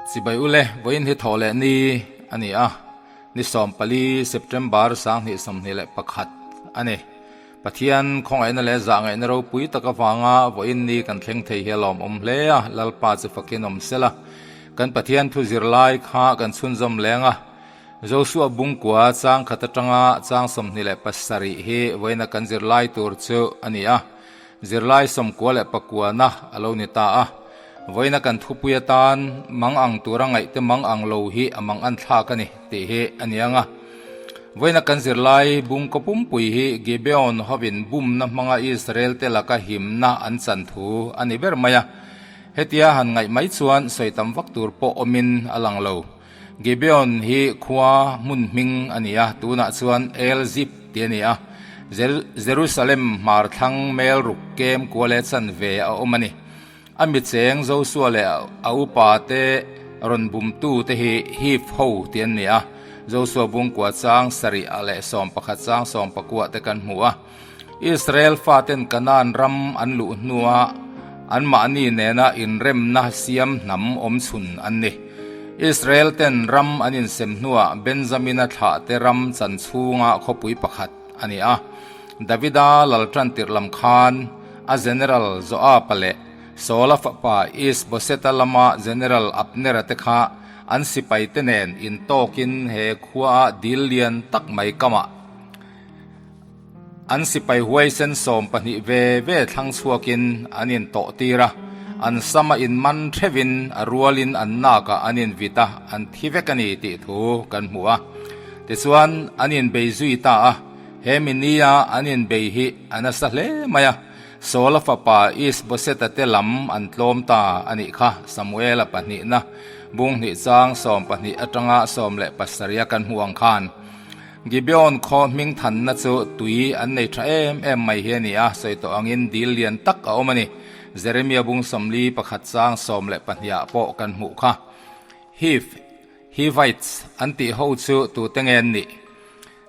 Chibai ule, vawiin hi thawh leh ni a ni a, ni 14 September 2021 a ni. Pathian khawngaihna leh zahngaihna ropui tak avanga vawiin ni kan thleng thei hi a lawmawm hle a, Lalpa chu fakin awm sela. Kan Pathian thu zirlai kha kan chhunzawm leng a, Joshua bungkua chang khat atanga chang 27 hi vawiina kan zirlai tur chu a ni a. Zirlai 98 na a lo ni ta a. Vawiina kan thupui atan mang ang tura ngaihte mang ang lo hi a mang an thlak a ni tih hi a ni ang a. Vawiina kan zirlai bungkaw pumpui hi Gibeon hovin bumna hmanga Israel te laka himna an chan thu a ni ber mai a. Hetia han ngaih mai chuan sawi tam vak tur pawh awmin a lang lo. Gibeon hi khua hmun hming a ni a, tunah chuan El Zip tih a ni a. Jerusalem hmar thlang mel ruk kem kua leh chanve a awm a ni. A mi cheng Josua leh a upa te rawn bumtu te hi Hiv ho tih an ni a. Josua bungkua chang sarih ah leh 11 chang 19 te kan hmu a. Israel faten Kanaan ram an luh hnua anmahni nena inremna siam hnam awm chhun an ni. Israel ten ram an insem hnuah Benjamina thlahte ram chan chhunga khawpui pakhat a ni a. Davida lal tan tirh lam khan a general Joab-a leh Saul-a fapa Is-boset-a lama general Abner-a te kha an sipaite nen intawkin he khuaa dil lian tak mai kamah An sipai huaisen 12 ve ve thlang chhuakin an intawh tir a, an sama inman theuhin a rualin an nakah an invit a, an thi vek a ni tih thu kan hmu a. Tichuan, an inbei zui ta a, he mi nia an inbei hi a nasa hle mai a, Saula fapa Is-boset-a te lam an tlawm ta a nih kha, Samuela pahnihna bung hnih chang 12 atanga 17 a kan hmuh ang khan. Gibeon khaw hming thanna chu tui an nei tha em em mai hi a ni a, sawi tawh angin dil lian tak a awm a ni. Jeremia bung 41 chang 12 ah pawh kan hmuh kha. Hiv, Hivites, an tih ho chu tute nge an nih?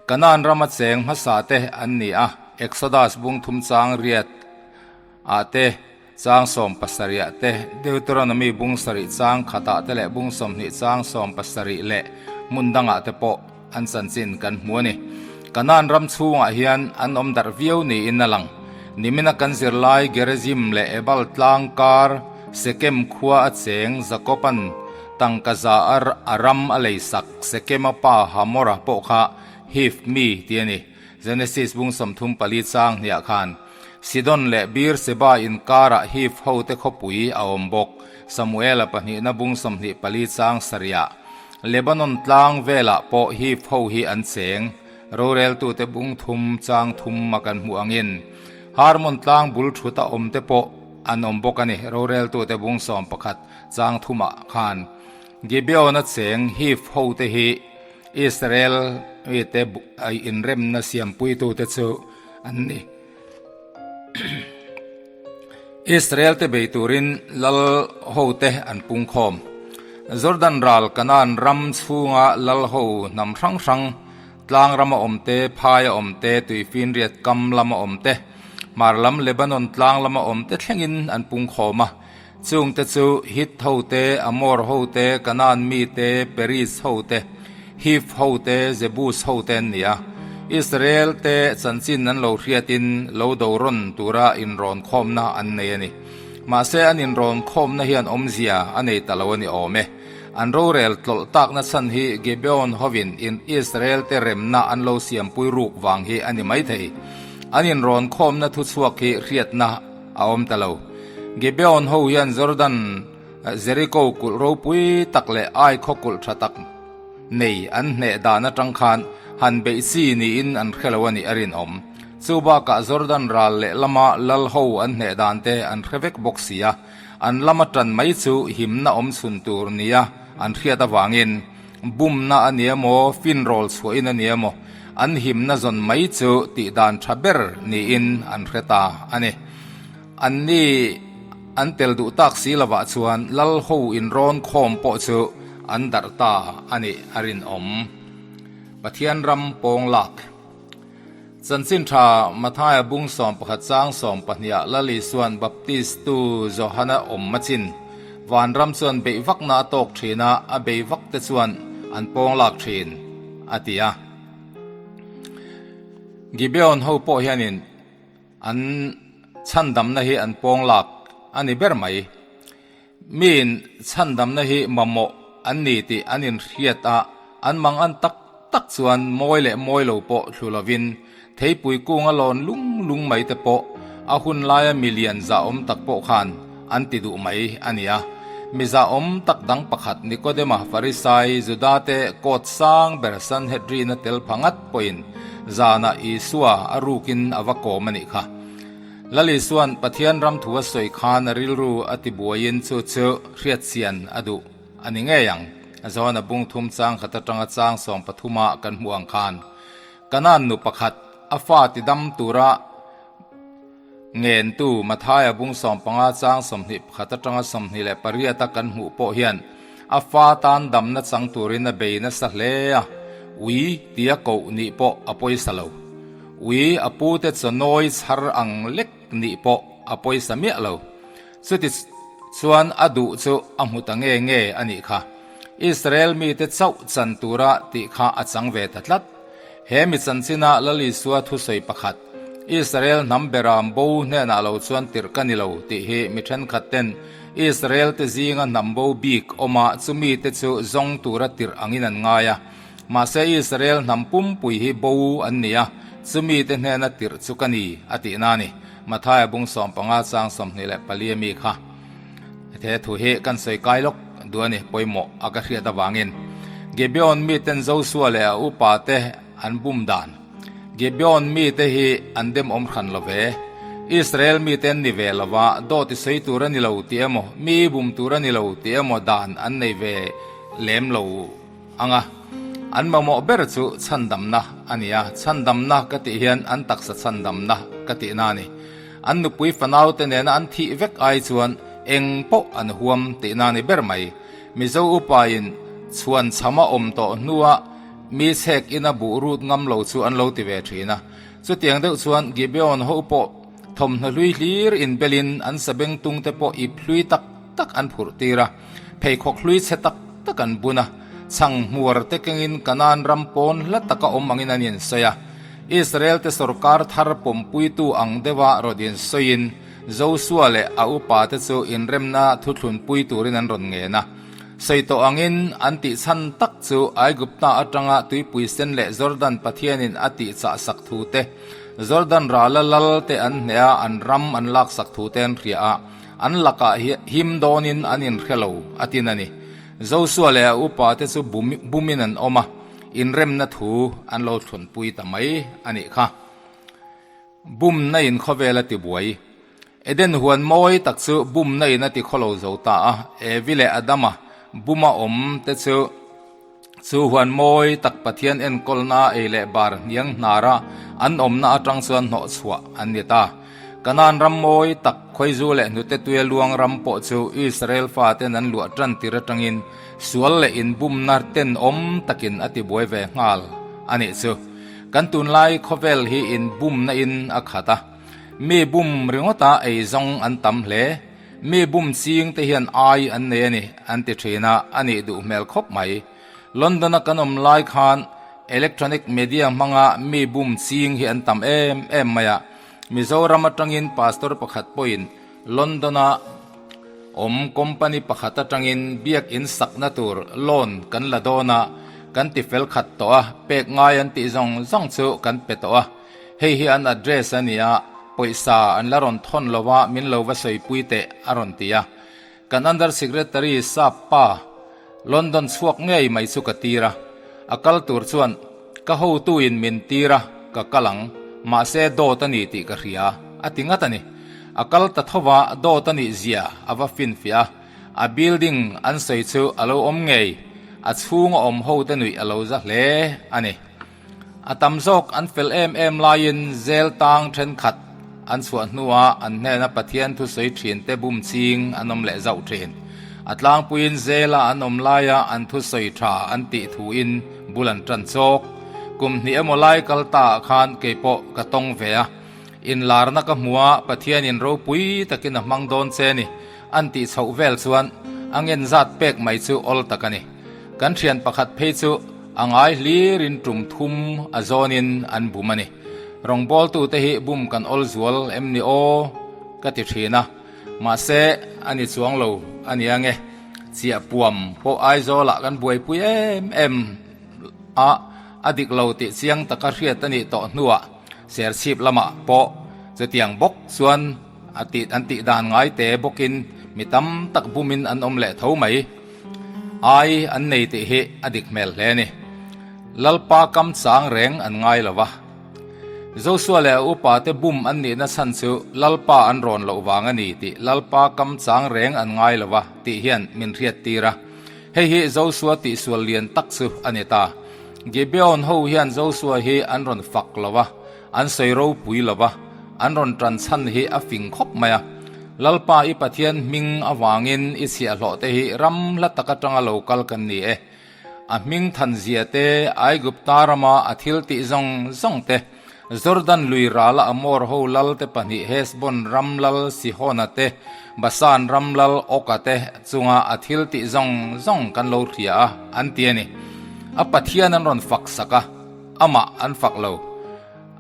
Kanaan rama cheng hmasa te an ni a, Exodus bung thum chang riat ah te, chang 70 ah te, Deuteronomy bung sarih chang khatah te leh bung 20 chang 70 leh hmun dangah te pawh an chanchin kan hmu a ni. Kanaan ram chhungah hian an awm darh viau niin a lang. Nimina kan zirlai Gerizim leh Ebal tlang kar Sekem khua a cheng Jakoban tangka za a ram a leisak Sekema pa Hamora pawh kha Hiv mi ti a ni. Genesis bung 34 chang hniah khan Sidon leh Beer-seba inkarah Hiv hote khawpui a awm bawk. Samuela pahnihna bung 24 chang sarihah Lebanon tlang velah pawh Hiv ho hi an cheng. Roreltute bung thum chang thum a kan hmuh angin Harmon tlang bul thut a awm te pawh an awm bawk a ni. Roreltute bung 11 chang thumah khan Gibeon-a cheng Hiv hote hi Israel mite inremna siampuitute chu an ni. Israel te bei turin lal hote an pung khawm. Jordan ral Kanaan ram chhunga lal ho hnam hrang hrang, tlang rama awm te, phaia awm te, tuifinriat kam lama awm te, hmar lam Lebanon tlang lama awm te thlengin an pung khawm a. Chung te chu Hit ho te, Amor ho te, Kanaan mi te, Periz ho te, Hiv ho te, Jebus ho te an ni a. Israel te chanchin an lo hriatin lo do rawn tura inrawn khawmna an nei a ni. Mahse an inrawn khawmna hian awmzia a nei ta lo a ni awm e. An rorel tlawlh takna chhan hi Gibeon hovin in Israel te remna an lo siampui ruk vang hi a ni maithei. An inrawn khawmna thuchhuak hi hriatna a awm ta lo. Gibeon ho hian Jordan Jericho kulh ropui tak leh Ai khaw kulh tha tak nei an hneh dan atang khan han beih chi niin an hre lo a nih a rinawm. Chu bakah Jordan ral leh lama lal ho an hneh dan te an hre vek bawk si a, an lama tan mai chu himna awm chhun tur nia an hriat avangin bumna a ni emaw, finrawl chhuahin a ni emaw, an himna zawn mai chu tih dan tha ber niin an hre ta a ni. An ni an tel duh tak si lovah chuan lal ho inrawn khawm pawh chu an darh ta a nih a rinawm. Pathian ram pawng lak. Chanchin tha Mathaia bung 11 chang 12 ah Lal Isuan Baptistu Johana awm a chin. Vanram chuan beih vakna a tawk thin a, a bei vak te chuan an pawng lak thin, a ti a. Gibeon ho pawh hianin an chhandamna hi an pawng lak a ni ber mai. Miin chhandamna hi mamawh an ni tih an inhriat a, an mang an tak tak chuan mawi leh mawi lo pawh thlu lovin theipui kunga lawn lung lung mai te pawh a hun laia mi lian zahawm tak pawh khan an ti duh mai a ni a. Mi zahawm tak dang pakhat Nikodema Farisai Judate kawt sang ber Sanhedrin-a tel pha ngat pawhin zanah Isua a rukin a va kawm a nih kha. Lal Isua'n Pathian ram thu a sawi khan a rilru a ti buaiin chu chu hriatchian a duh a ni ngei ang. Johana bung thum chang khat atanga chang 13 ah kan hmuh ang khan Kanaan nu pakhat a fa ti dam tura ngentu Mathaia bung 15 chang 21 atanga 28 a kan hmuh pawh hian a fa tan damna chang turin a bei nasa hle a, ui tia koh nih pawh a pawisa lo. Ui a pute chawnawi chhar ang lek nih pawh a pawisa miah lo. Chuti chuan a duh chu a hmu ta nge nge a nih kha. Israel mite chauh chan tura tih kha a chang ve ta tlat. He mi chanchina Lal Isua thusawi pakhat, Israel hnam beram bo hnenah lo chuan tirh ka ni lo tih hi mi thenkhat ten Israel te zinga hnam bo bik awma chumi te chu zawng tura tirh angin an ngai a. Mahse Israel hnam pumpui hi bo an ni a, chumi te hnena tirh chu ka ni, a tihna a ni. Mathaia bung 15 chang 24 ami kha he thu hi kan sawi kai lawk duh a ni, pawimawh a ka hriat avangin. Gibeon miten Josua leh a upa te an bum dan. Gibeon mite hi an demawm hran lo ve. Israel mite an ni ve lo va, dawt i sawi tur a ni lo tih emaw, mi i bum tur a ni lo tih emaw dan an nei ve lem lo. Ang a, an mamawh ber chu chhandamna a ni a, chhandamna ka tih hian an taksa chhandamna ka tihna a ni. An nupui fanaute nena an thih vek ai chuan eng pawh an huam tihna a ni ber mai. Mizo upain chhuan chhama awm tawh hnua mi chhek ina buh rut ngam lo chu an lo ti ve thin a. Chutiang deuh chuan Gibeon ho pawh thawmhnaw hlui hlir inbelin an sabengtungte pawh ip hlui tak tak an phurh tir a. Pheikhawk hlui chhe tak tak an bun a, chhang hmuar te kengin Kanaan ram pawn hla taka awm angin an insawi a. Israel te sawrkar thar pawmpuitu ang deuha rawn insawiin Josua leh a upa te chu inremna thuthlunpui turin an rawn ngen a. Sawi tawh angin an tih chhan tak chu Aigupta atanga tuipui sen leh Jordan Pathianin a tih chah sak thu te, Jordan rala lal te an hneh a an ram an lak sak thu te an hria a. An lakah him dawnin an inhre lo a tin a ni. Josua leh a upa te chu bumin an awm a, inremna thu an lo thlunpui ta mai a nih kha. Bumna in khawvel a ti buai. Eden huan mawi tak chu bumna in a ti khawlo zo ta a, Evi leh Adama buma awm te chu Chu huan mawi tak Pathian enkawlna ei leh bar hniang hnara an awmna atang chuan hnawh chhuah an ni ta. Kanaan ram mawi tak khawizu leh hnute tuia luang ram pawh chu Israel faten an luah tan tir atangin sual leh inbumna tenawm takin a tibuai ve nghal a nih chu. Kan tunlai khawvel hi inbumna in a khat a, mi bum ringawta eizawng an tam hle. Mi bum ching te hian ai an nei a ni, an ti thin a, a nih duh hmel khawp mai. London-a kan awm lai khan electronic media hmanga mi bum ching hi an tam em em mai a. Mizoram atangin pastor pakhat pawhin London-a awm company pakhat atangin biakin sakna tur loan kan la dawn a, kan ti fel khat tawh a, pek ngai an tih zawng zawng chu kan pe tawh a. Hei hi an address a nia, pawisa an la rawn thawn lo a, min lo va sawipui teh a rawn ti a. Kan Under Secretary sap pa London chhuak ngei mai chu ka tir a, a kal tur chuan ka hotuin min tir a, ka kal ang, mahse dawt a ni tih ka hria a ti ngat a ni. A kal ta tho va, dawt a nih zia a va finfiah a, a building an sawi chu a lo awm ngei, a chhunga awm hote nuih a lo za hle a ni. A tam zawk an fel em em laiin zel tang thenkhat an chhuah hnuah an hnena Pathian thusawi thinte bum ching an awm leh zauh thin. A tlangpuiin zela an awm laia an thusawi tha an tih thuin bul an tan chawk. Kum hnih emaw lai kal ta ah khan keipawh ka tawng ve a. Inlarna ka hmu a, Pathianin ropui takin a hmang dawn che ni an tih chhoh vel chuan. A ngen zat pek mai chu awl tak a ni. Kan thian pakhat phei chu a ngai hlirin tum thum a zawnin an bum a ni. Rawngbawltute hi bum kan awl zual em ni aw? Ka ti thin a. Mahse, a ni chuang lo a ni ange. Chiahpuam pawh Aizawlah kan buaipui em em a, a dik lo tih chiang taka hriat a nih tawh hnuah Serchhip lamah pawh chutiang bawk chuan a tih an tih dan ngai te bawkin mi tam tak bumin an awm leh tho mai. Ai an nei tih hi a dik hmel hle a ni. Lalpa kam chang reng an ngai lo va. Josua leh a upate bum an nihna chhan chu Lalpa an rawn loh vang a ni tih Lalpa kam chang reng an ngai lo va tih hian min hriat tir a. Hei hi Josua tihsual lian tak chu a ni ta. Gibeon ho hian Josua hi an rawn fak lo va, an sawi ropui lo va, an rawn tan chhan hi a fing khawp mai a. Lalpa i Pathian hming avangin i chhiahhlawh te hi ram hla tak atanga lo kal kan ni e. A hming than zia te, Aigupta rama a thil tih zawng zawng te, Jordan lui rala Amor ho lal te pahnih Hesbon ram lal Sihona te, Basan ram lal Oka te chunga a thil tih zawng zawng kan lo hria a, an ti a ni. A Pathian an rawn fak sak a, amah an fak lo.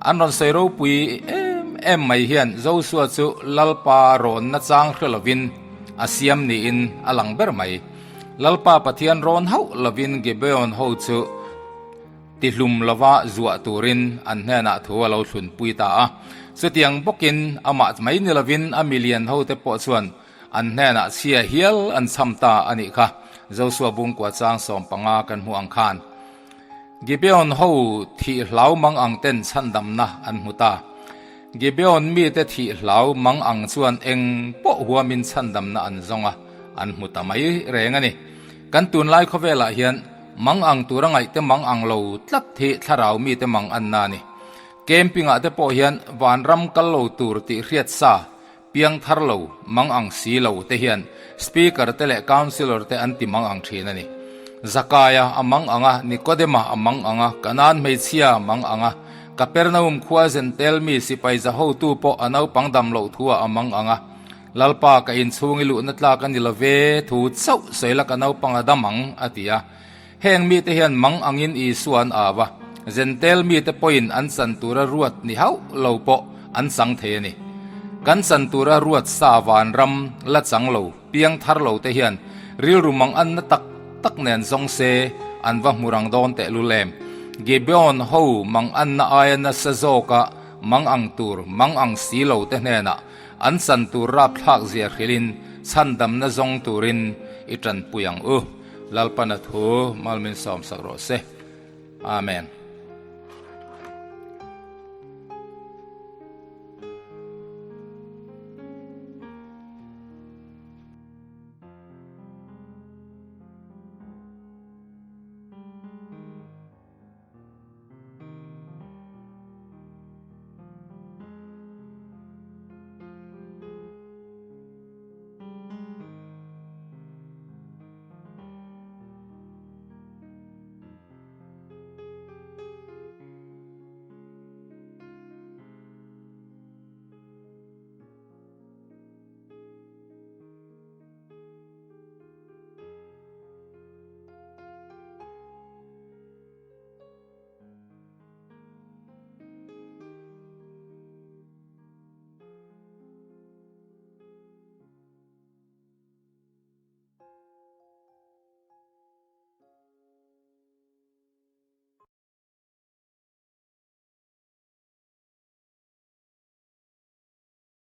An rawn sawi ropui em em mai hian Josua chu Lalpa rawn nachang hre lovin a siam niin a lang ber mai. Lalpa Pathian rawn hauh lovin Gibeon ho chu tihlum lova zuah turin an hnenah thu a lo thlunpui ta a. Chutiang bawkin amah mai ni lovin a milian hote pawh chuan an hnenah chhia hial an cham ta a nih kha, Josua bungkua chang 15 kan hmuh ang khan. Gibeon ho thih hlau mang ang ten chhandamna an hmu ta. Gibeon mite thih hlau mang ang chuan eng pawh huamin chhandamna an zawng a, an hmu ta mai reng a ni. Kan tunlai khawvelah hian mang ang tura ngaihte mang ang lo tlat hi thlarau mite mang anna a ni. Camping ah te pawh hian vanram kal lo tur tih hriat sa, piang thar lo, mang ang si lo te hian Speaker te leh Councillor te an ti mang ang thin a ni. Zakaia a mang ang a, Nikodema a mang ang a, Kanaan hmeichhia a mang ang a, Kapernaum khua Zentel mi sipai za hotu pawh a naupang dam loh thu ah a mang ang a, Lalpa ka inchhung i luhna tlak a ni lo ve, thu chauh sawi la ka naupang a dam ang, a ti a. Heng mite hian mang angin Isua an au a, Zentel mite pawhin an chan tura ruat ni hauh lo pawh an chang thei a ni. Kan chan tura ruat sa vanram la chang lo, piang thar lo te hian rilru mang anna tak tak nen zawng se an va hmu rang dawn tehlul em? Gibeon ho mang anna aia nasa zawka mang ang tur mang ang si lo te hnenah an chan tur rapthlak zia hrilhin chhandamna zawng turin i tanpui ang u. Lalpana thu mal min sawmsak rawh se. Amen.